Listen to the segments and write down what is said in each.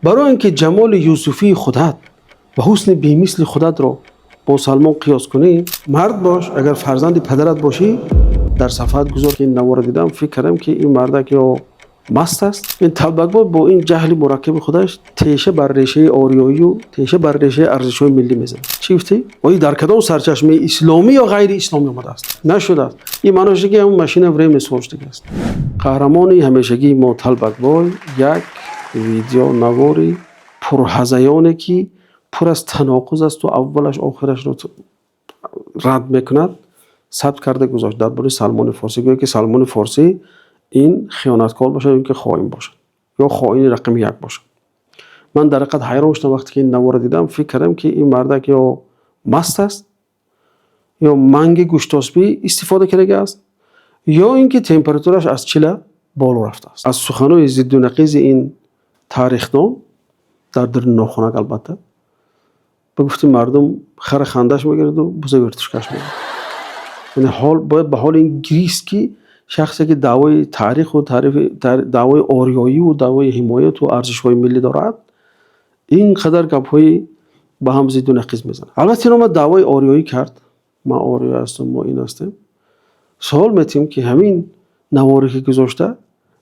Барои ин ки ҷамоли юсуфии худат ва ҳусни бемисли худатро бо Салмон қиёс кунӣ, мард бош, агар фарзанди падарат бошӣ, дар сафҳат гузор. Ки ин наворро дидам, фикр кардам, ки ин мардак ё маст аст. Ин талбакбой бо ин ҷаҳли мураккаби худаш теша бар решаи ориёию теша бар решаи арзишҳои миллӣ мезанад. Чӣ гуфтӣ? Ои дар кадом сарчашмаи исломӣ ё ғайриисломӣ омадааст? Нашудааст. Ин маънош ки ҳамн машина времени созшудагӣ аст. Қаҳрамони ҳамешагии мо Талбакбой як видеонавори пурҳазаёне, ки пур аз таноқуз асту аввалаш охирашро рад мекунад, сабт карда гузошт дар бораи Салмони Форсӣ. Гӯё ки Салмони Форсӣ ин хиёнаткор бошад ё ин ки хоин бошад, ё хоини рақами як бошад. Ман дар ҳақиқат ҳайрон шудам, вақте ки ин наворро дидам, фикр кардам, ки ин мардак ё маст аст, ё манги гӯштоспӣ истифода кардагӣ аст, ё ин ки температураш аз 40 боло рафтааст. Аз суханои зидду нақизи ин тарихдон дар даруни нохунак, албатта, ба гуфти мардум, хара хандаш мегирад, буза вертушкаш мегирад. Яъне ҳол бояд ба ҳоли ин гирист, ки шахсе ки даъвои таъриху даъвои ориёиву даъвои ҳимояту арзишҳои миллӣ дорад, ин қадар гапҳои ба ҳам зидду нақиз мезанад. Албатта, ин омад, даъвои ориёӣ кард: ман ориё ҳастам, мо ин ҳастем. Суол метиҳем, ки ҳамин наворе ки гузошта,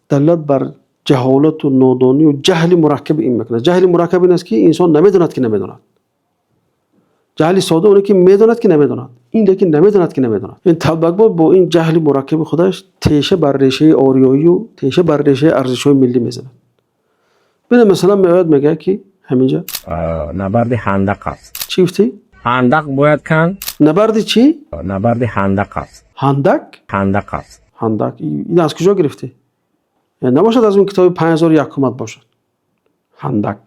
далолат бар ҷаҳолату нодонию ҷаҳли мураккаби ин мекунад. Ҷаҳли мураккаб ин аст, ки инсон намедонад, ки намедонад. Ҷаҳли сода оне ки медонад, ки намедонад. Ин лекин намедонад, ки намедонад. Ин талбакбой бо ин ҷаҳли мураккаби худаш теша бар решаи ориёию теша бар решаи арзишҳои миллӣ мезанад. Бинед, масалан, меояд, мегӯяд, ки ҳаминҷа Набарди Ҳандақ аст. Чӣ гуфтӣ? Ҳандақ бояд канд. Набарди чӣ? Набарди Ҳандақ аст. Ҳандак? Ҳандақ аст. Ҳандак. Ин аз куҷо гирифтӣ? Набошад аз он китоби 5001-умат бошад. Ҳандак.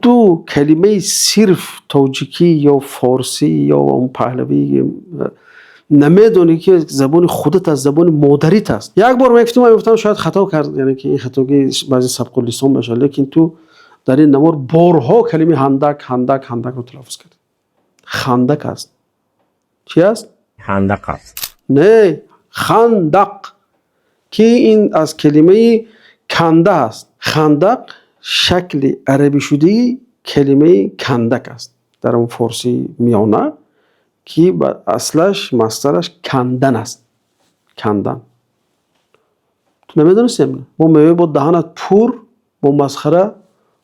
Ту калимаи сирф тоҷикӣ ё форсӣ ё он паҳлавӣ намедонӣ, ки забони худат аст, забони модарит аст. Як бор мегуфтам, ман гуфтам, шояд хато кард, яъне ки ин хатогӣ баъзе сабқуллисон мешавад, лекин ту дар ин навор борҳо калимаи ҳандак, ҳандак, ҳандакро талаффуз кардӣ. Хандак аст. Чӣ аст? Ҳандақ аст. Не, хандақ, ки ин аз калимаи канда аст. Хандақ шакли арабишудаи калимаи кандак аст дар он форсии миёна, ки ба аслаш, масдараш кандан аст, кандан. Ту намедонисти? Бо меои, бо даҳанат пур бо масхара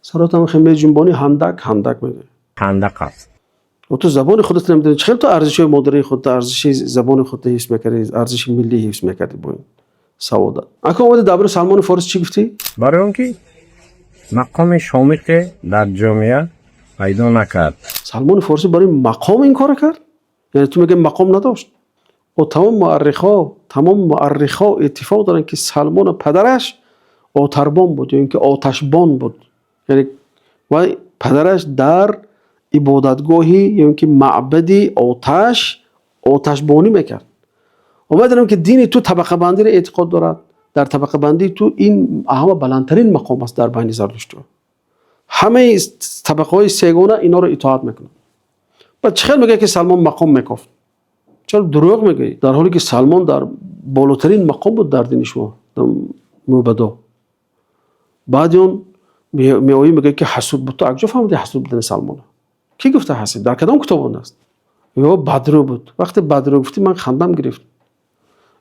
саротам хе меҷунбонӣ, ҳандак, ҳандак мегӯӣ. Ҳандақ аст. Ту забони худат намедонӣ, чӣ хел ту арзишҳои модарии худ, арзиши забони худро ҳифз мекардӣ, арзиши миллӣ ҳифз мекардӣ бо ин саводат? Ака, омади, дар бораи Салмони Форс чӣ гуфтӣ? Барои он ки мақоми шомиқе дар ҷомеа пайдо накард. Салмони Форсӣ барои мақом ин кора кард? Яъне ту мегӯи, мақом надошт? О, тамоми муаррихҳо иттифоқ доранд, ки Салмона падараш отарбон буд ё ин ки оташбон буд, яъне вай падараш дар ибодатгоҳи ё ин ки маъбади оташ оташбонӣ мекард. Медонем, ки дини ту табақабандиро эътиқод дорад. Дар табақабандии ту ин ҳама баландтарин мақом аст. Дар байни зардуштиҳо ҳамаи табақаҳои сегона инҳоро итоат мекунанд. Баъд чӣ хел мегӯяд, ки Салмон мақом мекофт? Чаро дурӯғ мегӯӣ, дар ҳоле ки Салмон дар болотарин мақом буд дар дини шумо, мӯбадо? Баъди он меоӣ, мегӯяд, ки ҳасуд буд. Ту аз куҷо фаҳмидӣ ҳасуд будани Салмона? Кӣ гуфта ҳасид? Дар кадом китоб он аст? Ё бадрӯ буд? Вақте бадрӯ гуфтӣ, ман хандам гирифт.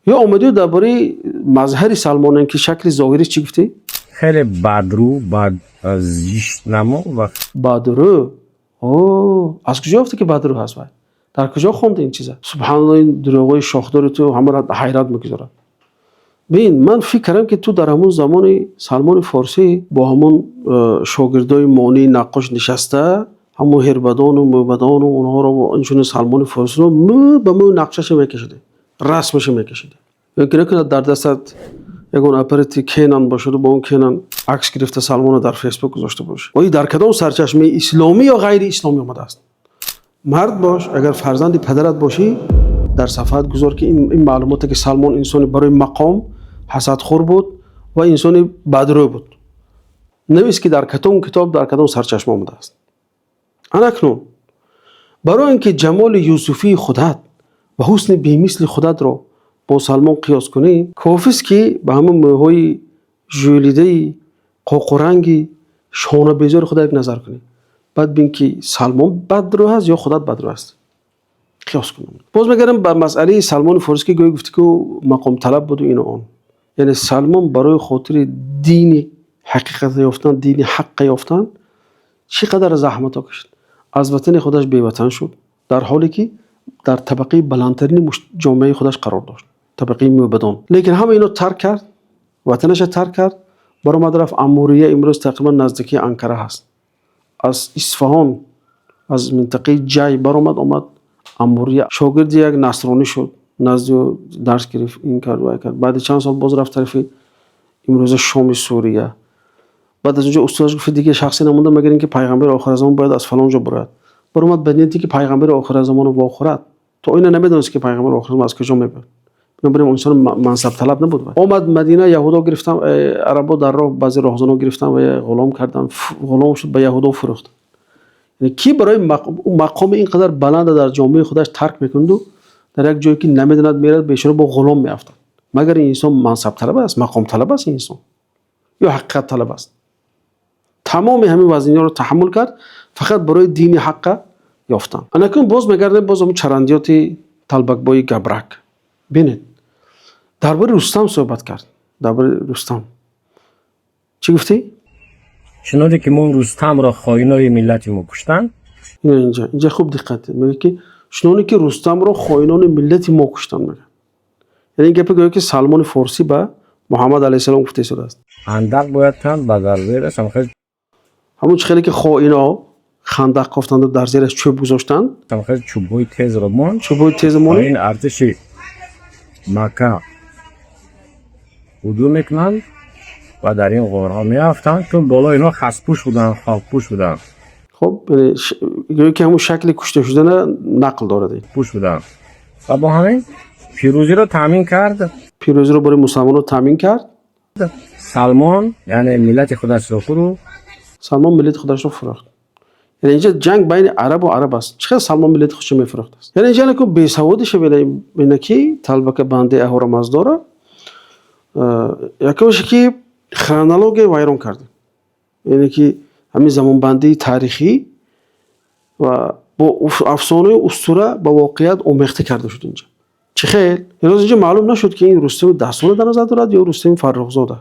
Ё омадию дар бораи мазҳари Салмонан, ки шакли зоҳириш, чӣ гуфтӣ? Хеле бадрӯ, бад, зиштнамо ва Бадрӯ. О, аз куҷо ёфте, ки бадрӯ ҳаст? Вай дар куҷо хонда ин чиза? Субҳаналло, ин дурӯғҳои шохдори ту ҳамаро ҳайрат мегузорад. Бин, ман фикр кардам, ки ту дар ҳамон замони Салмони Форсӣ бо ҳамон шогирдои монии наққош нишаста, ҳамон ҳирбадону мӯбадону онҳоро, инчунин Салмони Форсиро мӯ ба мӯ нақшаша мекашидӣ, расмаша мекашидӣ. Ё ки накунад дар дастат ягон аппарати Кенан бошаду бо он Кенан акс гирифта, Салмонро дар Фейсбук гузошта бошӣ? Ои дар кадом сарчашмаи исломӣ ё ғайриисломӣ омадааст? Мард бош, агар фарзанди падарат бошӣ, дар сафҳат гузор, ки ин маълумоте, ки Салмон инсони барои мақом ҳасадхӯр буд ва инсони бадрӯ буд, навис, ки дар кадом китоб, дар кадом сарчашма омадааст. Анакнун барои ин ки ҷамоли юсуфии худат ва ҳусни бемисли худатро бо Салмон қиёс кунӣ, кофист, ки ба ҳамон мӯйҳои жӯлидаи қоқуранги Шона безори худат як назар кунӣ, баъд бин, ки Салмон бадрӯ ҳаст ё худат бадрӯ ҳаст, қиёс кун. Боз мегардам ба масъалаи Салмони Форсӣ, ки гӯё гуфтӣ, ки ӯ мақомталаб буду ину он. Яъне Салмон барои хотири дини ҳақиқат ёфтан, дини ҳаққа ёфтан чӣ қадар заҳматҳо кашид. Аз ватани худаш беватан шуд, дар ҳоле ки дар табақаи баландтарини ҷомеаи худаш қарор дошт, табақаи мӯбадон. Лекин ҳама ино тарк кард, ватанашро тарк кард, баромад, рафт Амурия, имрӯз тақрибан наздикии Анкара ҳаст. Аз Исфаҳон, аз минтақаи Ҷай баромад, омад Амурия, шогирди як насронӣ шуд, назди ӯ дарс гирифт, ин кард, вай кард. Баъди чанд сол боз рафт тарафи имрӯза Шоми Сурия. Баъд аз он ҷо устодаш гуфт: «Дигар шахсе намонда, магар ин ки пайғамбари охиразамон бояд аз фалон ҷо бирояд». Баромад ба нияте ки пайғамбари охиразамонро вохӯрад. То ина намедонист, ки пайғамбари охиразамон аз куҷо мебиёд. Бинобар ин инсон мансабталаб набуд. Омад Мадина, яҳудо гирифтан, арабо дар роҳ баъзе роҳзанон гирифтан ва ғулом кардан, ғулом шуд, ба яҳудо фурӯхт. Ки барои мақоми ин қадар баланда дар ҷомеаи худаш тарк мекунаду дар як ҷое ки намедонад мерад, бечора бо ғулом меафтад? Магар ин инсон мансабталаб аст, мақомталаб аст ин инсон ё ҳақиқатталаб аст? Тамоми ҳамин вазниҳоро таҳаммул кард фақат барои дини ҳаққа ёфтан. Анакун боз мегардем, боз ҳамун чарандиёти талбакбои габрак. Бинед, дар бораи Рустам суҳбат кард. Дар бораи Рустам чӣ гуфтӣ? Чуноне ки мо Рустамро хоинои миллати мо куштанд. Инҷа хуб диққат, мегӯяд, ки чуноне ки Рустамро хоинони миллати мо куштанд, мегӯяд. Яъне ин гапе гӯяд, ки Салмони Форсӣ ба Муҳаммад алайҳиссалом гуфта истодааст. Хандақ бояд канд ба дар зераш ҳамхел. Ҳамон чӣ хеле ки хоино хандақ кофтанду дар зераш чӯб гузоштанд. Ҳамхел чӯбҳои тезро монд. Чӯбҳои тез ва монед. Ин артиши Макка ҳуҷум мекунанд ва дар ин ғорҳо меафтанд, чун болои инҳо хаспӯш буданд, хокпӯш буданд. Хуб, яъне гӯё ки ҳамун шакли кушта шудана нақл дорад ин. Пӯш буданд ва бо ҳамин пирӯзиро таъмин кард. Пирӯзиро барои мусалмонон таъмин кард. Салмон яъне миллати худашро фурӯхт. Салмон миллати худашро фурӯхт. Яъне инҷа ҷанг байни арабу араб аст, чӣ қадр Салмон миллати худшо мефурӯхтааст? Яъне инҷа наку бесаводиша бина, ки талбака бандаи Аҳурамаздора якумше, ки хронология вайрон кард, яъне ки ҳамин замонбандии таърихӣ ва бо афсонаи устура ба воқеият омехта карда шуд. Инҷа чӣ хел? Ҳанӯз инҷа маълум нашуд, ки ин Рустами Дастона дар назар дорад ё Рустами Фаррухзода,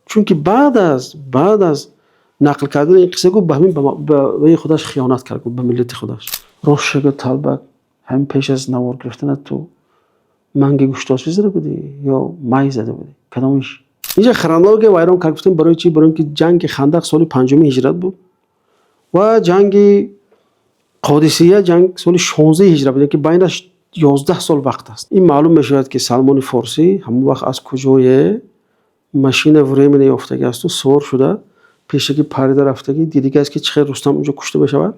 чунки баъд аз нақл кардани ин қисса гуфт, ба ҳамин ба худаш хиёнат кард, гуфт, ба миллати худаш. Рост шага, талбак, ҳамин пеш аз навор гирифтанат ту манги гӯштосӣ зада будӣ ё май зада будӣ, кадомиш? Инҷа хронология вайрон кард, гуфтем. Барои чӣ? Барои ин ки ҷанги Хандақ соли панҷуми ҳиҷрат буд ва ҷанги Қодисия ҷанг соли 16-и ҳиҷрат буд, ки байнаш 11 сол вақт аст. Ин маълум мешавад, ки Салмони Форсӣ ҳамон вақт аз куҷое машина времени ёфтагӣ асту сувор шуда, пешакӣ парида рафтагӣ, дидагӣ аст, ки чӣ хел Рустам унҷо кушта мешавад.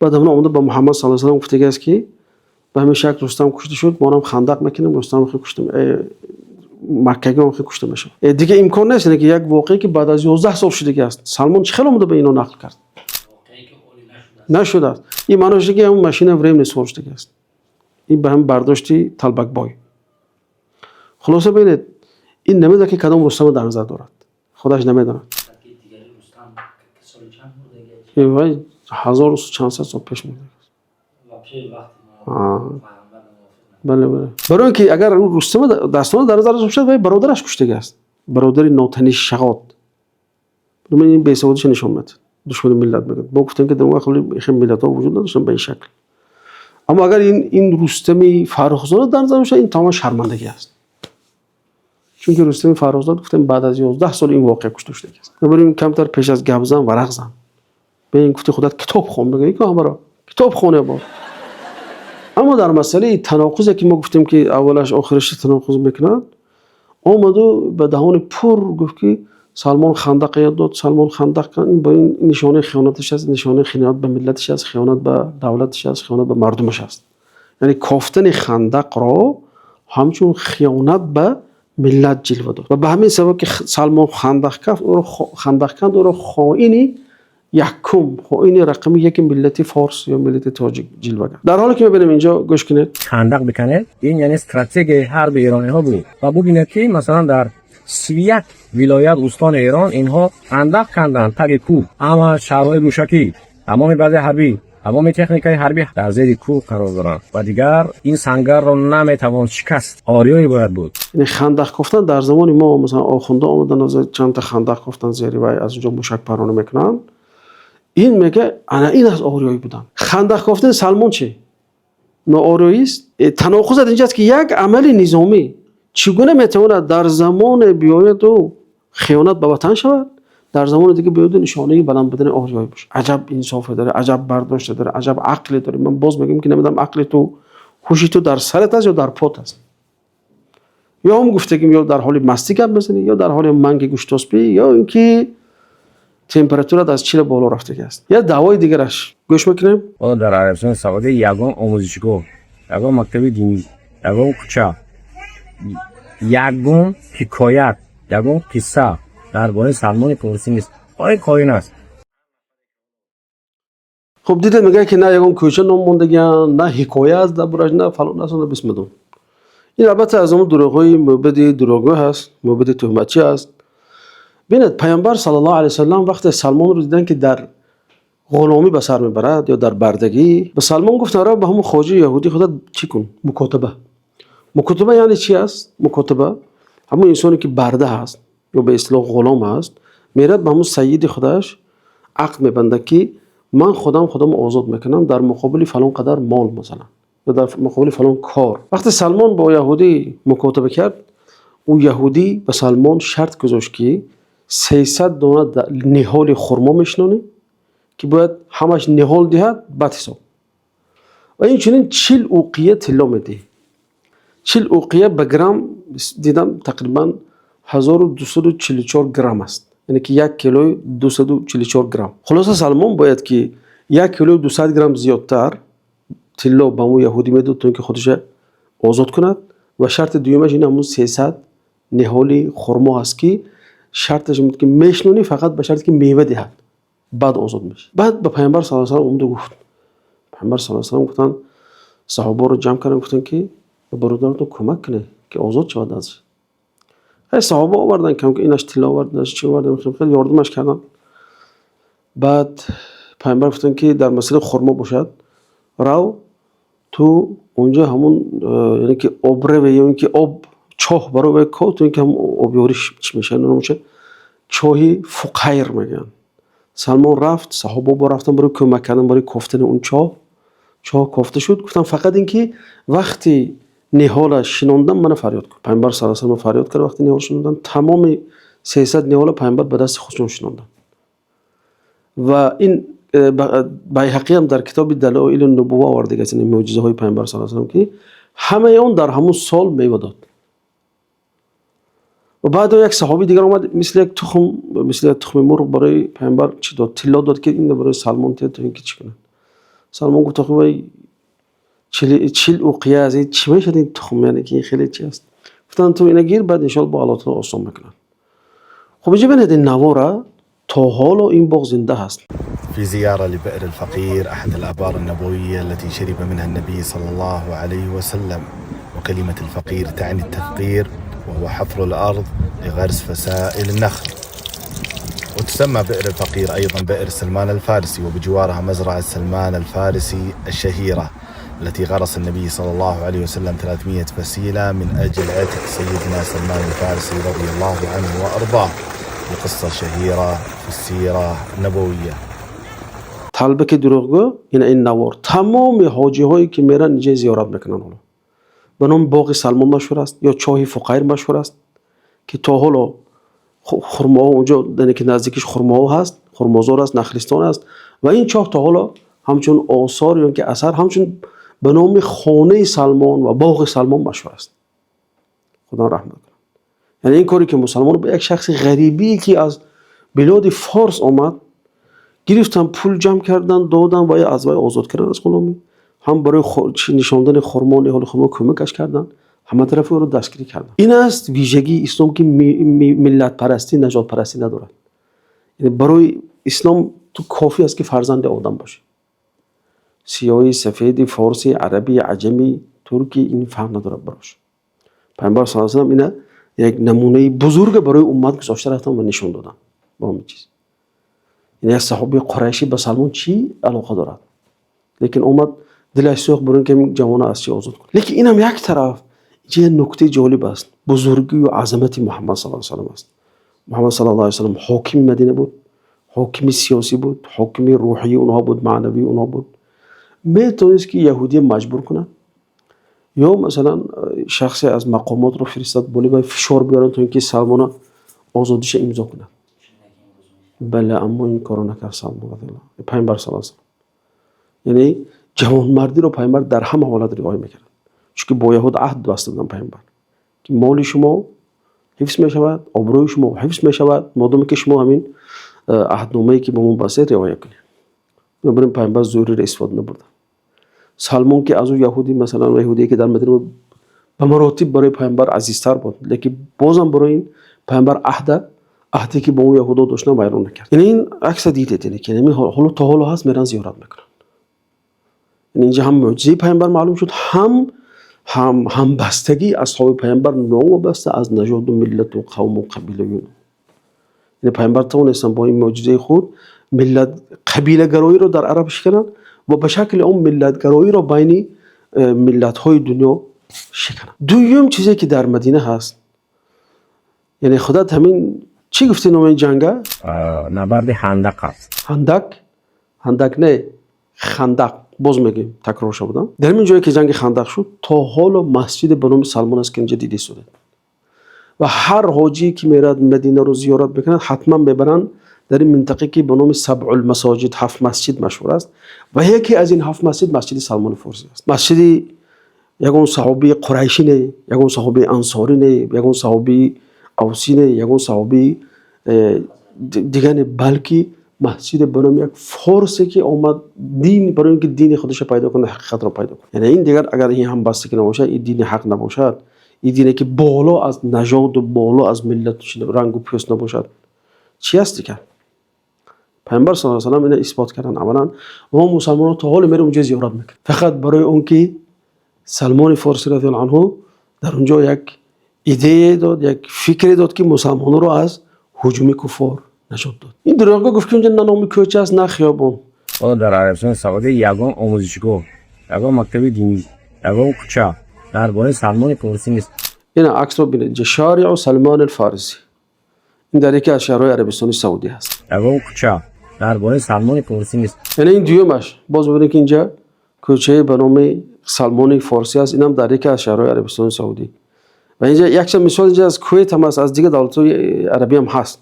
Баъд ҳамон омада ба Муҳаммад саллаллоҳу алайҳи васаллам гуфтагӣ аст, ки ба ҳамин шакл Рустам кушта шуд, мо ҳам хандақ мекунем, Рустам хел кушта, маккагиҳо хел кушта мешавад. Дигар имкон нест, ки як воқеа, ки баъд аз 11 сол шудагӣ аст, Салмон чӣ хел омада ба ино нақл кард? Нашудааст. Ин маънош, ки ҳамон машина времени сувор шудагӣ аст. Ин ба ҳамин бардошти талбакбой. Хулоса, бинед, ин намедонад, ки кадом Рустамро дар назар дорад, худаш намедонад. Вай ҳазору чандсад сол пеш мурда. Бале, барои ин ки агар Рустама Дастона дар назар дошта бошад, вай бародараш куштагӣ аст, бародари нотаниш Шағод. Ин бесаводиша нишон медиҳад, душмани миллат мегӯяд. Бо гуфтем, ки дар он вақт хел миллатҳо вуҷуд надоштанд ба ин шакл. Аммо агар ин Рустами Фаррухзода дар назар бошад, ин тамоман шармандагӣ аст, чунки Рустами Фаррухзод, гуфтем, баъд аз 11 сол ин воқеа кушта шудагӣ аст. Бинобар камтар пеш аз гап зан варақ зан. Бин, гуфти худат китоб хон, мегӯяд ки ҳамаро китоб хоне бо. Аммо дар масъалаи таноқузе, ки мо гуфтем, ки аввалаш охираш таноқуз мекунад, омаду ба даҳони пур гуфт, ки Салмон хандақ ёд дод, Салмон хандақ бо ин нишонаи хиёнаташ аст, нишонаи хиёнат ба миллаташ аст, хиёнат ба давлаташ аст, хиёнат ба мардумаш аст. Яъне кофтани хандақро ҳамчун хиёнат ба миллат ҷилва дод ва ба ҳамин сабаб, ки Салмон хандақ кафт, ӯро хандақ канд, ӯро хоини якум, хоини рақами яки миллати форс ё миллати тоҷик ҷилва кард. Дар ҳоле ки мебинем, инҷо гӯш кунед. Хандақ биканед, ин яъне стратегияи ҳарби эрониҳо буд ва бубинед, ки масалан дар 31 вилоят, устони Эрон инҳо хандақ канданд таги кӯҳ. Ҳама шаҳрҳои мушакӣ, тамоми базаи ҳарбӣ, тамоми техникаи ҳарбӣ дар зери кӯҳ қарор доранд ва дигар ин сангарро наметавон шикаст. Ориёӣ бояд буд. Яъне хандақ кофтан дар замони мо, масалан, охунда омадан, аз чандта хандақ кофтан зери вай, аз он ҷо мушакпаронӣ мекунанд. Ин мега, ана ин аст ориёӣ будан. Хандақ кофтани Салмон чӣ ноорёист? Таноқузат инҷаст, ки як амали низомӣ чӣ гуна метавонад дар замоне биёяду хиёнат ба ватан шавад, дар замони дига биёяду нишонаи баланд будани ориёӣ бошад? Аҷаб инсофе дорӣ, аҷаб бардоште дорӣ, аҷаб ақле дорӣ! Ман боз мегӯям, ки намедонам, ақли ту, ҳуши ту дар сарат аст ё дар пот аст. Ё ҳам гуфтагим, ё дар ҳоли мастӣ гап мезанӣ, ё дар ҳоли манги гӯштоспӣ, ё ин ки температурат аз 40 боло рафтагӣ аст. Як даъвои дигараш гӯш мекунем. Ҳоло дар Арабистони Саудӣ ягон омӯзишгоҳ, ягон мактаби динӣ, ягон кӯча, ягон ҳикоят, ягон қисса дар бораи Салмони Форсӣ нест. Ои қоин аст. Хуб, дидед, мегӯяд, ки на ягон кӯча ном мондагианд, на ҳикоя аст дар бораш, на фалон аст, на бисмадон. Ин албатта аз он дурӯғҳои мӯбади дурӯғгӯ ҳаст, мӯбади туҳматчӣ аст. Бинед, Паёмбар саллаллоҳу алайҳи васаллам вақте Салмонро диданд, ки дар ғуломӣ ба сар мебарад ё дар бардагӣ, ба Салмон гуфтанд: рав, ба ҳамон хоҷаи яҳудӣ худат чӣ кун? Мукотаба. Мукотаба яъне чӣ аст? Мукотаба, ҳамон инсоне, ки барда ҳаст ё ба истилоҳ ғулом ҳаст, мерад, ба ҳамон сайиди худаш ақд мебандад, ки ман худам худамро озод мекунам дар муқобили фалон қадар мол, масалан, ё дар муқобили фалон кор. Вақте Салмон бо яҳудӣ мукотаба кард, ӯ яҳудӣ ба Салмон шарт гузошт, ки 300 дона ниҳоли хурмо мешинонӣ, ки бояд ҳамаш ниҳол диҳад, бад ҳисоб, ва инчунин 40 уқия тилло медиҳӣ. 40 уқия ба грамм дидам, тақрибан 1244 грамм аст, яъне ки 1 килои 244 грамм. Хулоса, Салмон бояд ки 1 килои 200 грамм зиёдтар тилло ба ҳамон яҳудӣ медод, то ин ки худашро озод кунад. Ва шарти дуюмаш ин ҳамон 300 ниҳоли хурмо аст, ки шарташ ин буд, ки мешинонӣ фақат ба шарте, ки мева диҳад, баъд озод мешавӣ. Баъд ба Паёмбар саллаллоҳу алайҳи васаллам омаду гуфт. Паёмбар саллаллоҳу алайҳи васаллам гуфтанд, саҳобаро ҷамъ карданд, гуфтанд, ки ба бародаратон кӯмак кунед, ки озод шавад аз хай. Саҳоба оварданд, кам инаш тилло овард, инаш чӣ овард, хеле ёрдамаш карданд. Баъд Паёмбар гуфтанд, ки дар масъалаи хурмо бошад, рав, ту онҷо ҳамон яъне ки обраве ё ин ки об чоҳ барои вай ков, то ин ки ҳамон обёриш чӣ мешавад, номаша чоҳи Фуқайр мегӯянд. Салмон рафт, саҳобао бо рафтан барои кӯмак кардан, барои кофтани он чоҳ. Чоҳ кофта шуд. Гуфтам, фақат ин ки вақти ниҳола шинондан мана фарёд кун. Паёмбар саллаллоҳу алайҳи васаллам фарёд кард. Вақти ниҳол шинондан, тамоми 300 ниҳола Паёмбар ба дасти худшон шинонданд. Ва ин Байҳақиам дар китоби Далоили Нубува овардагааст, ин мӯъҷизаҳои Паёмбар саллаллоҳу алайҳи васаллам, ки ҳамаи он дар ҳамон сол мева дод. Ва баъд як саҳоби дигар омад, мисли як тухм, мисли як тухми мурғ барои Паёмбар чӣ дод? Тилло дод, ки инро барои Салмон диҳад, то ин ки чӣ кунад. Салмон гуфт: охи, вай 40 уқия аст, ин чӣ мешавад, ин тухм, яъне ки ин хеле чи аст? Гуфтанд: ту ина гир, баъд иншоалло бо Аллоҳ таоло осон мекунад. Хуб, инҷа бинед, ин навора, то ҳоло ин боғ зинда ҳаст. في زيارة لبئر الفقير، أحد الآبار النبوية التي شرب منها النبي صلى الله عليه وسلم. وكلمة الفقير تعني التفقير، وهو حفر الأرض لغرس فسائل النخل. وتسمى بئر الفقير أيضا بئر سلمان الفارسي، وبجوارها مزرعة سلمان الفارسي الشهيرة التي غرس النبي صلى الله عليه وسلم 300 فسيلة من أجل عتق سيدنا سلمان الفارسي رضي الله عنه وأرضاه، وقصة شهيرة في السيرة النبوية. Талбаки дурӯғгӯ, ина ин навор. Тамоми ҳоҷиҳое, ки меранд, инҷа зиёрат мекунанд. Ҳоло ба номи боғи Салмон машҳур аст ё чоҳи Фуқайр машҳур аст, ки то ҳоло хурмоҳо онҷо, яъне ки наздикиш хурмоҳо ҳаст, хурмозор аст, нахлистон аст. Ва ин чоҳ то ҳоло ҳамчун осор ё ки асар, ҳамчун ба номи хонаи Салмон ва боғи Салмон машҳур аст. Худо раҳмат кунад. Яъне ин коре, ки мусалмон ба як шахси ғарибие, ки аз билоди Форс омад, гирифтан, пул ҷамъ кардан, додан ва аз вай озод кардан аз ғуломӣ, ҳам барои нишондани хурмо, ниҳоли хурмо кӯмакаш кардан, ҳама тарафи ӯро дастгирӣ кардан. Ин аст вижагии ислом, ки миллатпарастӣ, нажодпарастӣ надорад. Яъне барои ислом ту кофӣ аст, ки фарзанди одам бошӣ. Сиёҳӣ, сафеди, форсӣ, арабӣ, аҷамӣ, туркӣ, ин фарқ надорад барош. Пайғамбар саллаллоҳу алайҳи васаллам ина Як намунаи бузурге барои уммат гузошта рафтанд ва нишон доданд бо ҳамин чиз. Яъне як саҳобаи қурайшӣ ба Салмон чӣ алоқа дорад? Лекин омад дилаш сӯхт барои инки ин ҷавонро аз чӣ озод кунад. Лекин ин ҳам як тараф, инҷо як нукта ҷолиб аст. Бузургӣ ва азамати Муҳаммад саллаллоҳу алайҳи васаллам аст. Муҳаммад саллаллоҳу алайҳи васаллам ҳокими Мадина буд, ҳокими сиёсӣ буд, ҳокими рӯҳии онҳо буд, маънавии онҳо буд. Метавонист ки яҳудиро маҷбур кунад ё масалан шахсе аз мақомотро фиристод боло фишор биёранд то инки Салмонро озодиашро имзо кунад. Бале, аммо ин корро накард Салмон радиаллоҳу анҳу. Паёмбар саллаллоҳу алайҳи васаллам. Яъне ҷавонмардиро паёмбар дар ҳама ҳолат риоя мекард. Чунки бо яҳуд аҳд баста буданд паёмбар. Ки моли шумо ҳифз мешавад, обрӯи шумо ҳифз мешавад, модоме ки шумо ҳамин аҳдномае ки бо мо бастед риоя кунед. Бинобар ин паёмбар зӯриро истифода набурданд. Салмон ки аз ӯ яҳудӣ масалан яҳудие ки дар Мадина буд ба маротиб барои паёмбар азизтар буд, лекин бозам барои ин паёмбар аҳде ки бо ӯ яҳудо доштанд вайрон накард. Яъне ин акса дидед, яъне ки ҳоло то ҳоло ҳаст мераванд зиёрат мекунанд. Яъне инҷо ҳам мӯъҷизаи паёмбар маълум шуд, ҳам ҳамбастагии асҳоби паёмбар новобаста аз нажоду миллату қавму қабила. Яъне паёмбар тавонистанд бо ин мӯъҷизаи худ миллат қабилагароиро дар араб шикананд ва ба шакли он миллатгароиро байни миллатҳои дунё шикананд. Дуюм чизе ки дар Мадина ҳаст, яъне худат ҳамин чӣ гуфти номи ин ҷанга? Набарди Ҳандақ аст. Ҳандак? Ҳандак не, Хандақ. Боз мегӯем, такрор шуда. Дар ҳамин ҷое ки ҷанги Хандақ шуд, то ҳоло масҷиде ба номи Салмон аст ки инҷо дида истодед. Ва ҳар ҳоҷие ки меравад Мадинаро зиёрат мекунад, ҳатман мебаранд дар ин минтақае ки ба номи Сабъул масоҷид, ҳафт масҷид машҳур аст ва яке аз ин ҳафт масҷид масҷиди Салмони Форсӣ аст. Масҷиди ягон саҳобии қурайшӣ не, ягон саҳобии ансорӣ не, ягон саҳобии авсӣ не, ягон саҳобии дигар не, балки масҷиде ба номи як форсе ки омад дин барои инки дини худашро пайдо кунад, ҳақиқатро пайдо кунад. Яъне ин дигар агар ин ҳамбастагӣ набошад, ин дини ҳақ набошад, ин дине ки боло аз нажоду боло аз миллату рангу пӯст набошад, чӣ аст дигар? Паёмбар саллаллоҳу алайҳи васаллам инро исбот карданд амалан ва мо мусалмонон то ҳоло мерем онҷо зиёрат мекунем. Фақат барои он ки Салмони Форсӣ радиаллоҳу анҳу дар онҷо як идея дод, як фикре дод ки мусалмононро аз ҳуҷуми куффор наҷот дод. Ин дурӯғгӯ гуфт ки онҷо на номи кӯча аст, на хиёбон. Ҳоло дар Арабистони Саудӣ ягон омӯзишгоҳ, ягон мактаби динӣ, ягон кӯча дар бораи Салмони Форсӣ нест. Ина аксро бинед, инҷо шориъу Салмон алфорисӣ. Ин дар яке аз шаҳрҳои Арабистони Саудӣ ҳаст. Ягон кӯча дар бораи Салмони Форсӣ нест. Яъне ин дуюмаш. Боз бибинед ки инҷо кӯчае ба номи Салмони Форсӣ аст, инам дар яке аз шаҳрҳои Арабистони Саудӣ. Ва инҷо якчанд мисол инҷо аз Кувайт ҳам аст, аз дигар давлатҳои арабӣ ҳам ҳаст.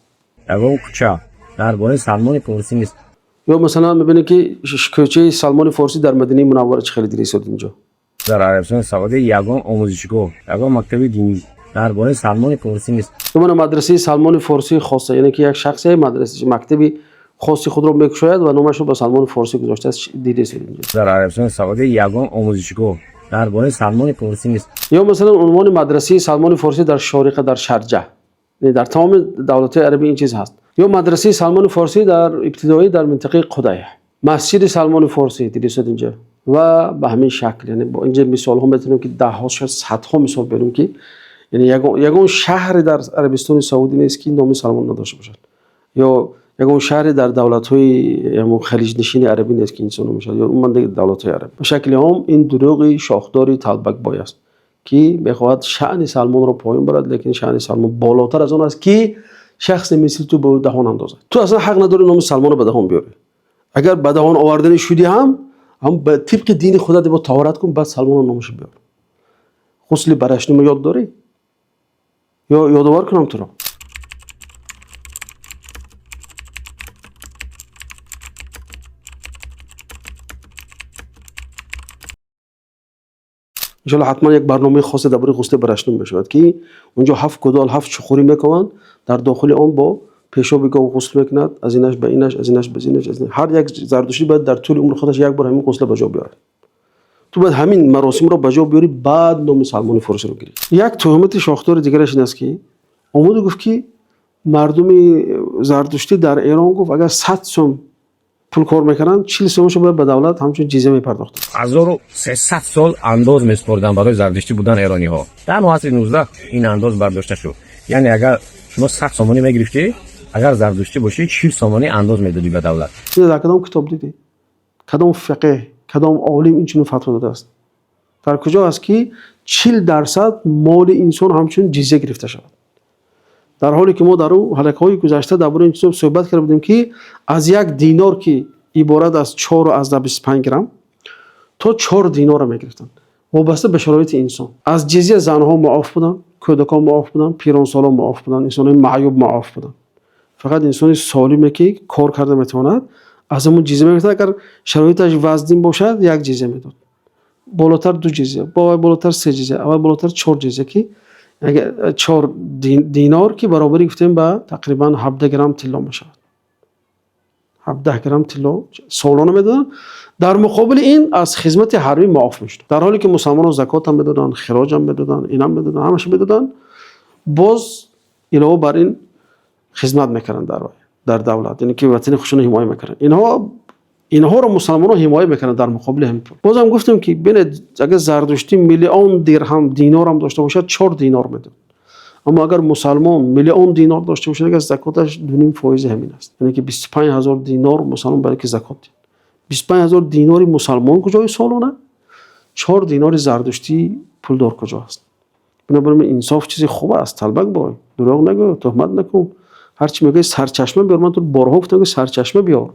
Ягон кӯча дар бораи Салмони Форсӣ нест. Ё масалан мебинед ки кӯчаи Салмони Форсӣ дар Мадинаи Мунаввара чӣ хеле дида истод инҷо. Дар Арабистони Саудӣ ягон омӯзишгоҳ, ягон мактаби динӣ дар бораи Салмони Форсӣ нест. Мана мадрасаи Салмони Форсии хоса, яъне ки як шахсе мадраса мактаби хоси худро мекушояд ва номашро ба Салмони Форсӣ гузоштааст, дида истод инҷо. Дар Арабистони Саудӣ ягон омӯзишгоҳ дар бораи Салмони Форсӣ нест. Ё масалан унвони мадрасаи Салмони Форсӣ дар Шориқа, дар Шарҷа. Яъне дар тамоми давлатҳои арабӣ ин чиз ҳаст. Ё мадрасаи Салмони Форсӣ дар ибтидоӣ дар минтақаи Қудайҳ. Масҷиди Салмони Форсӣ дида истод инҷо. Ва ба ҳамин шакл, яъне бо инҷо мисолҳо метавонем ки даҳҳо, шояд садҳо мисол биёрем ки яъне ягон шаҳре дар Арабистони Саудӣ нест ки номи Салмон надошта бошад. Ё ягон шаҳре дар давлатҳои ҳамон халиҷнишини арабӣ нест ки инсон номи шавад, ё умуман дигар давлатҳои араб. Ба шакли ом ин дурӯғи шохдори талбакбой аст ки мехоҳад шаъни Салмонро поён барад, лекин шаъни Салмон болотар аз он аст ки шахсе мисли ту ба ӯ даҳон андозад. Ту аслан ҳақ надорӣ номи Салмонро ба даҳон биёрӣ. Агар ба даҳон оварданӣ шудӣ ҳам ба тибқи дини худат бо таҳорат кун, баъд Салмонро номашро биёр. Ғусли барашнумо ёд дорӣ? Ё ёдовар кунам туро? Иншоалло ҳатман як барномаи хосе дар бораи ғусли барашнум мешавад ки онҷо ҳафт гудол, ҳафт чуқурӣ мекунанд, дар дохили он бо пешоби гов ғусл мекунад, аз инаш ба инаш, аз инаш ба инаш, аз инаш. Ҳар як зардуштӣ бояд дар тӯли умри худаш як бор ҳамин ғусла ба ҷо биёрад. Ту бояд ҳамин маросимро ба ҷо биёрӣ, баъд номи Салмони Форсиро гирӣ. Як туҳмати шохдори дигараш ин аст ки омаду гуфт ки мардуми зардуштӣ дар Эрон гуфт агар 100 сум Пул кор мекарданд, 40 сомонашо бояд ба давлат ҳамчун ҷизя мепардохтанд. 1300 сол андоз месупориданд барои зардуштӣ будан эрониҳо. Дар асри 19 ин андоз бардошта шуд. Яъне агар шумо 100 сомонӣ мегирифтӣ, агар зардуштӣ бошӣ, 40 сомонӣ андоз медодӣ ба давлат. Ин дар кадом китоб дидӣ? Кадом фиқҳ, кадом олим ин чунин фатво додааст? Дар куҷо аст, ки 40% моли инсон ҳамчун ҷизя гирифта шавад, дар ҳоле ки мо дар ӯ ҳалқаҳои гузашта дар бораи ин чизо суҳбат карда будем, ки аз 1 динор, ки иборат аз 4,25 грамм, то 4 динорро мегирифтанд, вобаста ба шароити инсон. Аз ҷизя занҳо муоф буданд, кӯдакон муоф буданд, пиронсолон муоф буданд, инсонои маъюб муоф буданд. Фақат инсони солиме, ки кор карда метавонад, аз ҳамун ҷизя мегирифтанд. Агар шароиташ вазнин бошад, як ҷизя медод, болотар ду ҷизя, болотар се ҷизя, аввал болотар чор ҷизя, ки 4 динор, ки баробари гуфтем ба тақрибан 17 грамм тилло мешавад. 17 грамм тилло солона медоданд. Дар муқобили ин аз хизмати ҳарбӣ муоф мешуд. Дар ҳоле ки мусалмонон закотам медоданд, хироҷам медоданд, инам медоданд, ҳамаша медоданд, боз илова бар ин хизмат мекарданд дар давлат, яъне ки ватани худшонро ҳимоя мекарданд. Инҳоро мусалмонон ҳимоя мекарданд дар муқобили ҳамин пул. Бозам гуфтем, ки бинед, агар зардуштӣ миллион дирҳам, динорам дошта бошад, 4 динор медод. Аммо агар мусалмон миллион динор дошта бошад, агар закоташ 2,5 фоизи ҳамин аст, яъне ки 25 000 динор мусалмон бояд ки закот диҳад. 25 000 динори мусалмон куҷои солона, 4 динори зардуштии пулдор куҷо аст? Бинобар ин инсоф чизи хуб аст. Талбак бой, дурӯғ нагӯ, туҳмат накун, ҳарчи мегӯӣ, сарчашма биёр. Ман ту борҳо гуфтам, ки сарчашма биёр.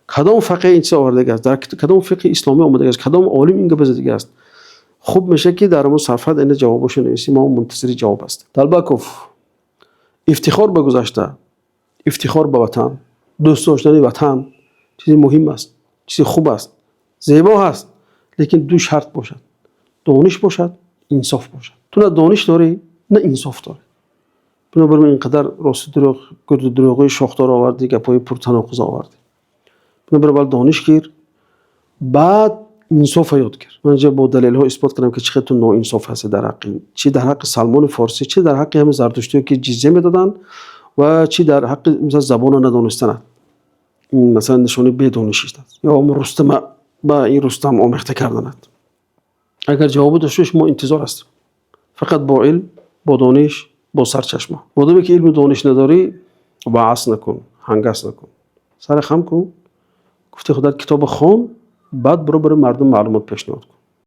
Кадом фақеҳ ин чиза овардагӣ аст? Дар кадом фиқҳи исломӣ омадагӣ аст? Кадом олим ин гапа задагӣ аст? Хуб мешавад, ки дар ҳамон сафҳат ина ҷавобошо нависӣ. Мо мунтазири ҷавоб ҳастем. Талбаков, ифтихор ба гузашта, ифтихор ба ватан, дӯст доштани ватан чизи муҳим аст, чизи хуб аст, зебо ҳаст, лекин ду шарт бошад: дониш бошад, инсоф бошад. Ту на дониш дорӣ, на инсоф дорӣ. Бинобар ин инқадар рости дурӯғ, гурду дурӯғҳои шохдор овардӣ, гапҳои пуртаноқуз овардӣ. Бинобар аввал дониш гир, баъд инсофа ёд гир. Ман инҷа бо далелҳо исбот кардам, ки чӣ қадр ту ноинсоф ҳастӣ дар ҳаққи, чӣ дар ҳаққи Салмони Форсӣ, чӣ дар ҳаққи ҳамин зардуштиё, ки ҷизя медоданд, ва чӣ дар ҳаққи, масалан, забонро надонистанат. Ин, масалан, нишонаи бедонишист аст. Ё Рустама ба ин Рустам омехта карданат. Агар ҷавобе дошта бошӣ, мо интизор ҳастем. Фақат бо илм, бо дониш, бо сарчашма. Модоме ки илму дониш надорӣ, ваъз накун, ҳангас накун, саре хам кун, гуфти худат китоба хон, баъд биро барои мардум маълумот пешниҳод кун.